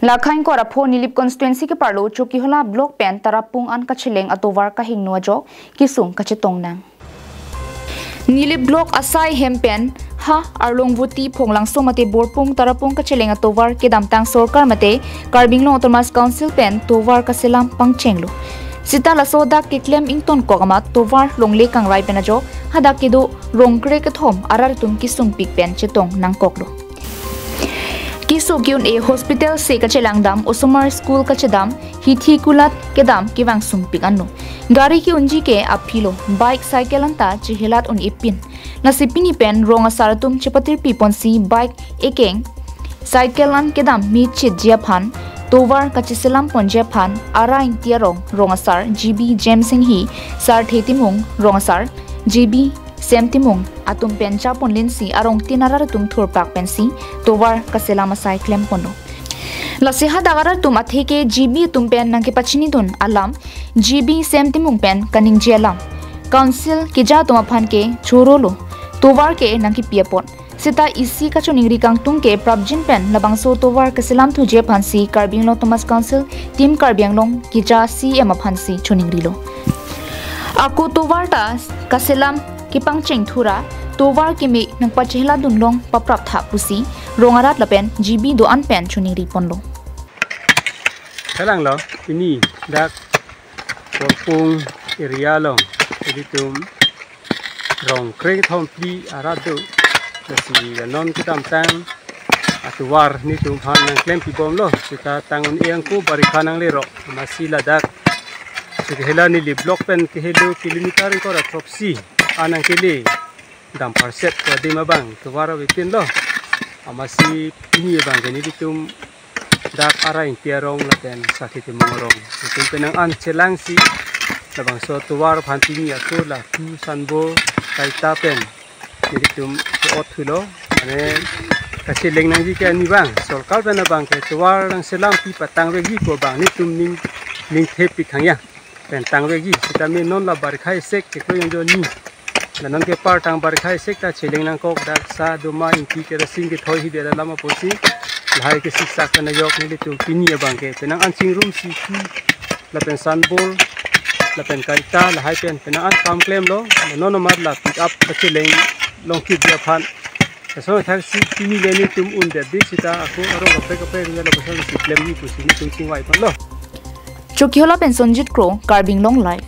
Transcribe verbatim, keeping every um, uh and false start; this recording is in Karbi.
Lakhang Korapho Nilip constituency keparlo Chokihola block pen Tarapung an kacheleng atovar kahingno ajok kesung kachetong nang. Nilip block asai hem pen ha Arlongvoti, Phonglangso mate Borpung Tarapung kacheleng atovar kedamtang sorkar mate Karbi Anglong Autonomous Council pen tovar kaselam pangchenglo. Sita laso dak keklem ingtonkok amat tovar longle kangrai pen ajok hadak kedo rongkre kethom arat atum kesungpik pen chetong nangkoklo. Keso ke-un-e hospital se kachelang dam, osomar school kachedam, hithi kulat kedam kevangsungpik anlo. Gari ke-unji ke aphilo, bike cycle anta chehelat un-e pin. Lasi pini pen rong asar atum chepatirpi ponsi bike ekeng cycle an kedam mechitji aphan, tovar kacheselam ponji aphan Ara Ingti arong rong asar G B James Enghi, Sarthe Timung rong asar G B Sem Timung atum pen chapon linsi arongtin arat atum thurpak pensi tovar kaselam asai klemponlo. Lasi hadak arat atum atheke G B atum pen nangkepachinidun alam, G B Sem Timung pen kaningje alam, Council keja atum aphan ke chorolo, tovar ke nangkepi apot. Sita isi kachoningri kangtung ke prapjin pen labangso tovar kaselam thuji aphansi Karbi Anglong Autonomous Council, Team Karbi Anglong keja C M aphansi choningrilo. Ako tovar ta kaselam kepangcheng thura, tovar keme nangpacheheladun long papraptha pusi rong arat lapen G B do-an pen choningri ponlo. Kalanglo, pini dak Borpung area along ilitum rongkre kethom phli arat do. Lasi la non kedamtang atovar netum aphan nangklempibomlo. Sita tang un-e angko barikha nanglerok. Amatsi ladak Chokihola Nilip block pen kehelo kilometer ingkoi ra throksi an nangkele dam parset ko adim abang tovar avepinlo. Amatsi pini abang ke nelitum dak Ara Ingti arong lapen Sarthe Timung arong atum penang an chelangsi labangso tovar aphan pini ako lapu sanbol kaita pen nelitum ke-ot thulo, mane kacheleng nangji ke ani abang, sorkar pen abang ke tovar nangselampi patangvekji ko abang netum ning, ningthepik hangya pen tangvekji. Sitame non la barikha esek keklo jongjo ni, la non kepar tang barikha esek ta cheleng nangkok, dak sa doma ingti kerosene kethoi hibi alam apotsi lahai kesiksak pen ajok nelitum pini abang ke penang an chingrumsi pu lapen sanbol lapen kaita lahai pen penang an kam klemlo. La non amat la pick up kacheleng longkitji aphan. Laso thaksi pini le netum undetdet sita ako arong kaprek kaprek ri lapuson si klemji pusi netum chingvaiponlo. Chokihola pen Sonjit Kro, Karbi Anglong Live.